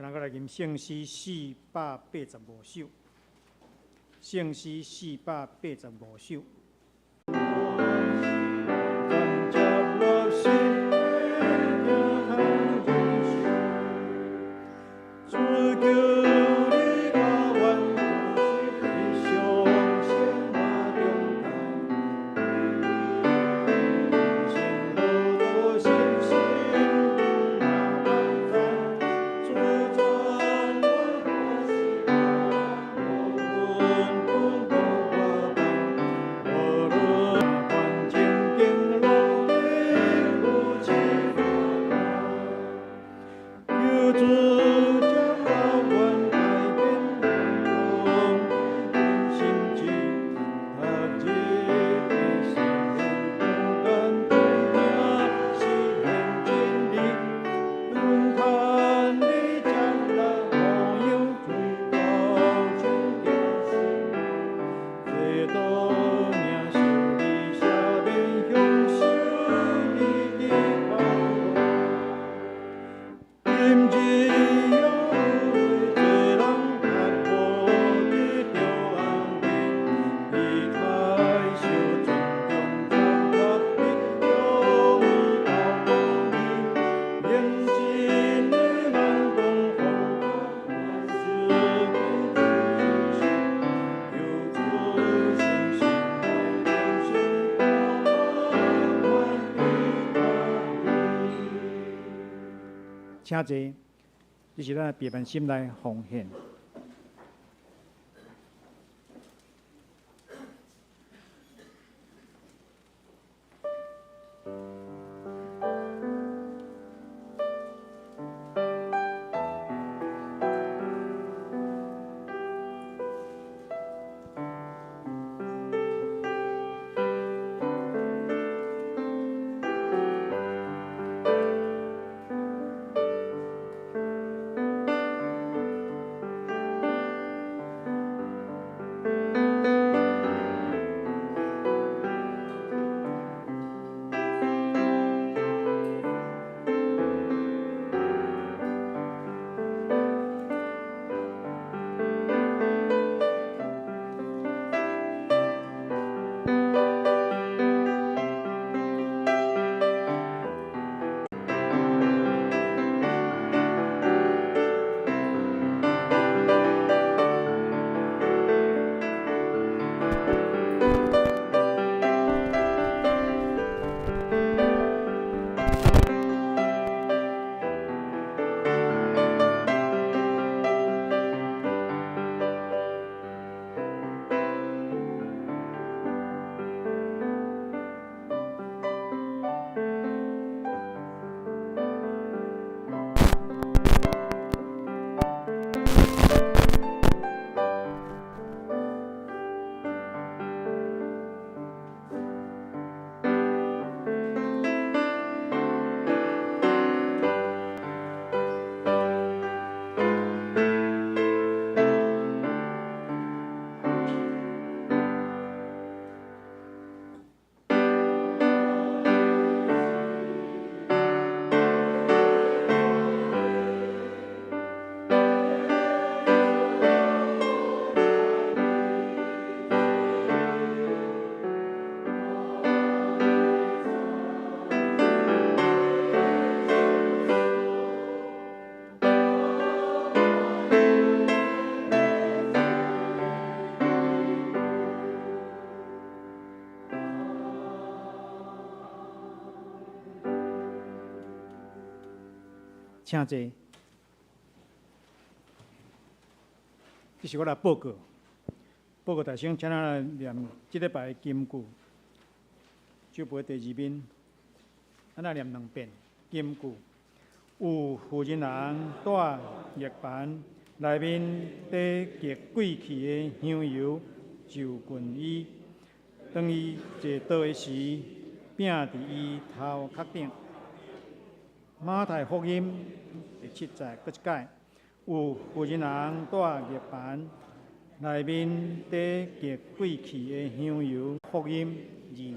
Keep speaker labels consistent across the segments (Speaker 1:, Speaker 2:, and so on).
Speaker 1: 請咱閣來吟聖詩485首，聖詩485首。請坐，這是咱別辦心來奉獻。請坐。這是我來報告，報告大聲，請咱來念這禮拜的金句，就背第二面，咱來念兩遍金句。有婦人人帶玉盤，內面貯極貴氣的香油，就近伊。當伊坐桌的時，摒佇伊頭殼頂。馬太福音第七節，閣一擺，有婦人人帶玉盤，內面貯極貴氣的香油。福音26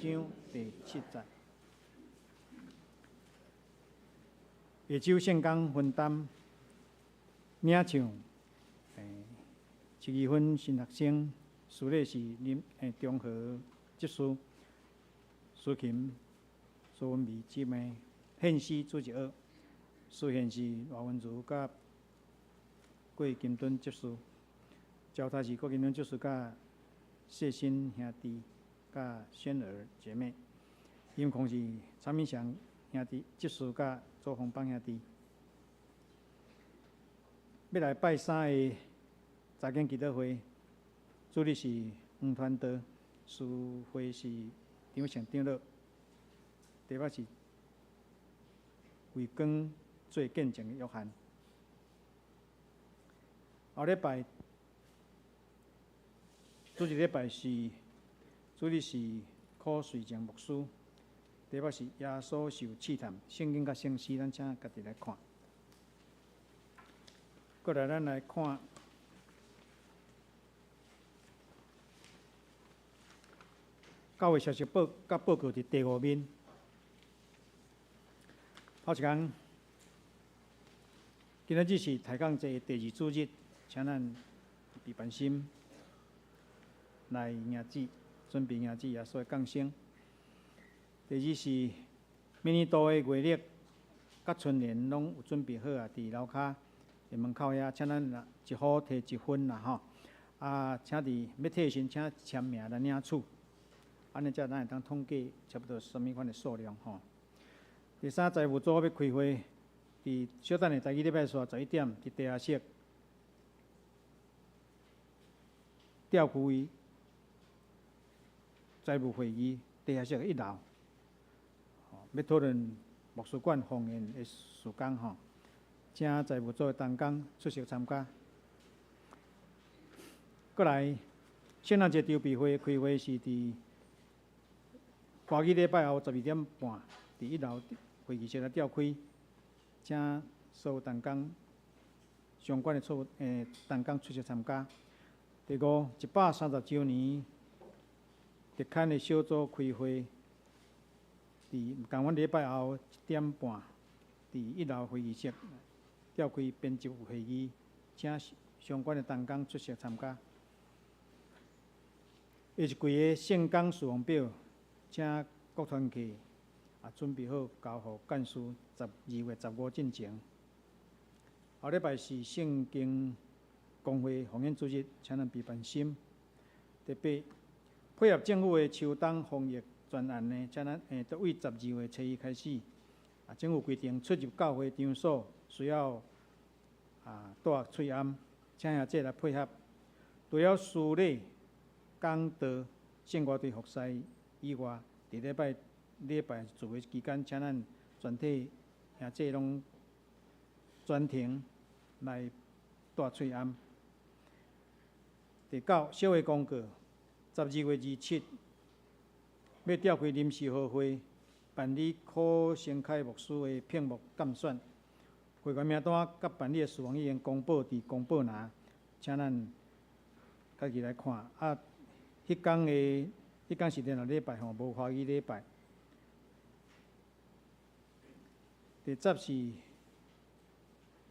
Speaker 1: 章第7節。下晝聖工分擔，領唱，戚宜芬新學生，司禮是林中和執事，司琴蘇文美姊妹，獻詩主日學，司獻是賴文如佮郭金敦執事，交頭是郭金敦執事佮謝新兄弟佮萱兒姐妹，音控是蔡敏祥兄弟執事佮周鴻邦兄弟。欲來拜三的查經祈禱會，主日是黃傳道，司會是張成長老，題目是為光做見證的約翰。後禮拜主日禮拜是主日是柯瑞正牧師，題目是耶穌受試探，聖經佮聖詩，咱請家己來看。過來，咱來看教會消息報佮報告佇第五面。頭一工，今仔日是抬槓節的第二主日，請咱備班心來迎接，準備迎接耶穌的降生。第二是明年度的月曆佮春聯攏有準備好啊，佇樓跤的門口遐，請咱若一戶提一份啦吼。啊，請佇欲提時，請簽名來領取，按呢才咱會當統計差不多啥物款的數量吼。第三，財務組欲開會，佇小等下，第二禮拜四11點，佇地下室調開財務會議，地下室一樓，欲討論牧師館奉獻的事工吼。請財務組的同工出席參加。過來，聖誕節籌備會開會是佇華語禮拜後12點半，佇一樓會議室來召開，請所有同工相關的處同工出席參加。第五，130週年特刊的小組開會，佇仝款禮拜後1點半，佇一樓會議室召開編輯會議，請相關的同工出席參加。下一季的聖工事奉表，請各團契啊準備好交予幹事12月15進前。後禮拜是聖經公會奉獻主日，請咱備班心。特別配合政府的秋冬防疫專案呢，請咱對十二月初一開始，啊，政府規定出入教會場所需要戴喙罨，請兄弟來配合。除了司禮、講道、聖歌隊服侍以外，佇禮拜禮拜聚會期間，請咱全體兄弟攏全程來戴喙罨。第九，小會公告，12月27，欲召開臨時合會，辦理柯成凱牧師的聘牧監選。會員名單佮辦理的事項已經公布佇公布欄，請咱家己來看。啊，彼工的彼工是連續禮拜吼，無華語禮拜。第十是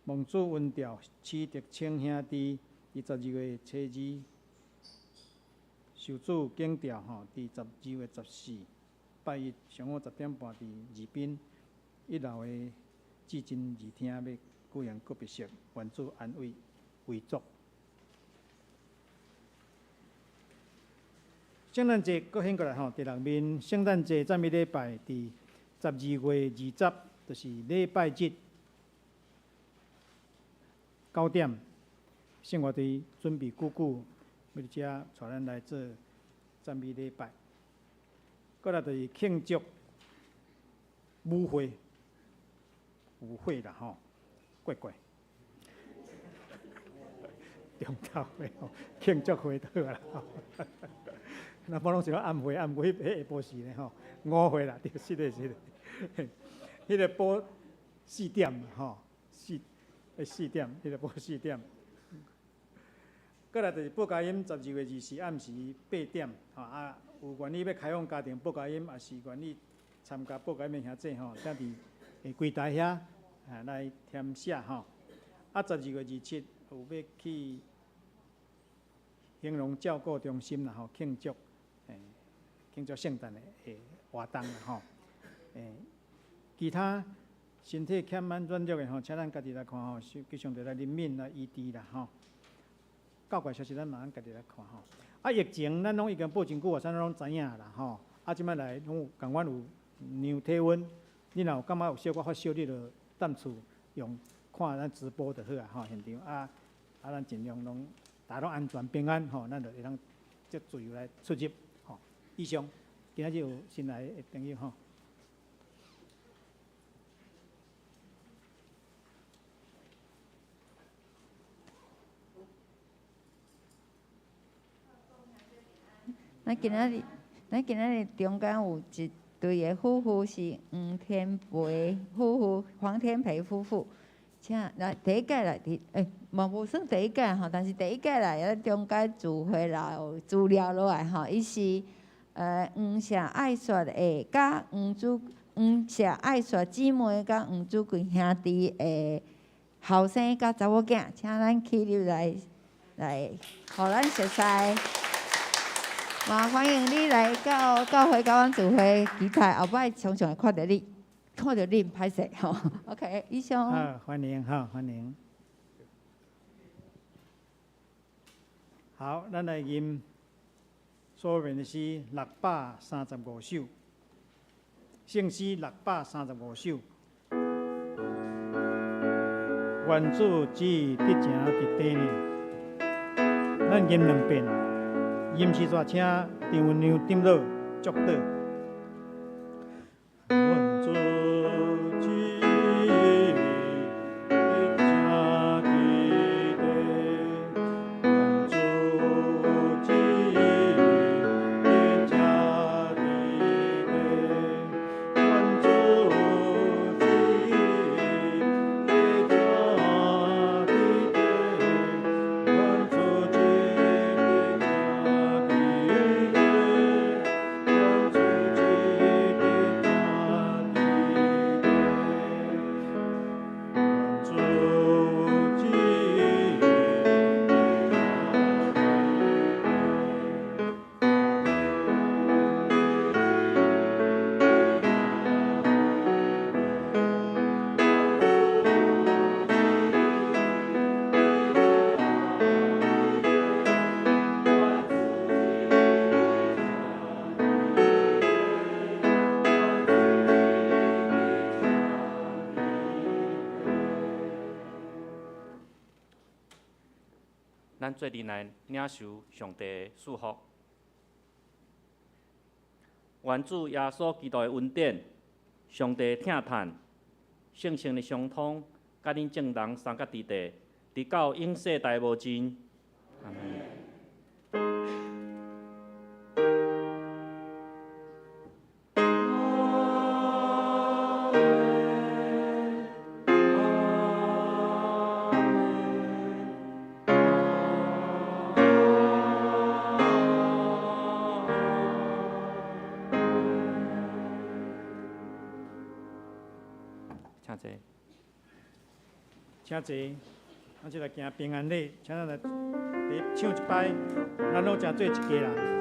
Speaker 1: 望主恩召施德清兄弟，佇12月初二受主景召吼，佇12月14拜一上午10點半，佇二檳一樓的至真二廳欲舉行告別式，願主安慰遺族。聖誕節閣顯過來吼，第六面聖誕節讚美禮拜佇12月20，就是禮拜日9點，聖樂隊準備久久，欲佇遮帶咱來做讚美禮拜。過來就是慶祝舞會，舞會啦吼，怪怪。中晝會吼，慶祝會就好啦。那無攏是講暗會，暗會彼下晡時呢吼，午會啦，對，是的，是的。彼個晡四點吼，四點，彼個晡四點。過來就是報佳音，12月24暗時8點，吼啊，有願意欲開放家庭報佳音，抑是願意參加報佳音的兄弟吼，請佇櫃台遐來填寫吼。啊，12月27有欲去興隆照顧中心啦吼，慶祝聖誕的活動啦吼。其他身體欠滿軟弱的吼，請咱家己來看吼，求上帝來憐憫來醫治啦吼。教會消息咱嘛咱家己來看吼。啊，疫情咱攏已經報真久啊，啥攏知影啦吼。啊，這擺來攏有仝款有量體溫，你若有感覺有小可發燒，你就踮厝用看咱直播就好啊吼，現場啊啊，咱盡量攏大家攏安全平安吼，咱就會當足自由來出入吼。以上，今仔日有新來的朋友吼。
Speaker 2: 咱今仔日中間有一對的夫婦是黃天培夫婦，黃天培夫婦，請來第一屆來佇，嘛無算第一屆吼，但是第一屆來咱中間聚會留資料落來吼，伊是黃謝愛雪的，佮黃謝愛雪姊妹佮黃主貴兄弟的後生佮查某囝，請咱起立來來，予咱熟似。嘛，歡迎你來到教會，佮阮聚會，期待後擺常常會看著你，看著你毋歹勢吼。OK，以上。
Speaker 1: 好，歡迎哈，歡迎。好，咱來吟所羅門的詩635首，聖詩635首。願主旨意得成佇地呢，咱吟兩遍。吟時煞請張文良長老祝禱。願主旨意得成佇地，願主旨意得成佇地，願主旨意得成佇地，願主旨意得成佇地，願主旨意得成佇地，願主旨意得成佇地。
Speaker 3: 咱做陣來領受上帝的祝福。願主耶穌基督的恩典、上帝的疼嘆、聖神的相通，佮恁眾人三甲佇地，直到永世代無盡。阿們。請坐。
Speaker 1: 請坐，咱這來行平安禮，請咱來佇唱一擺，咱攏誠做一家人。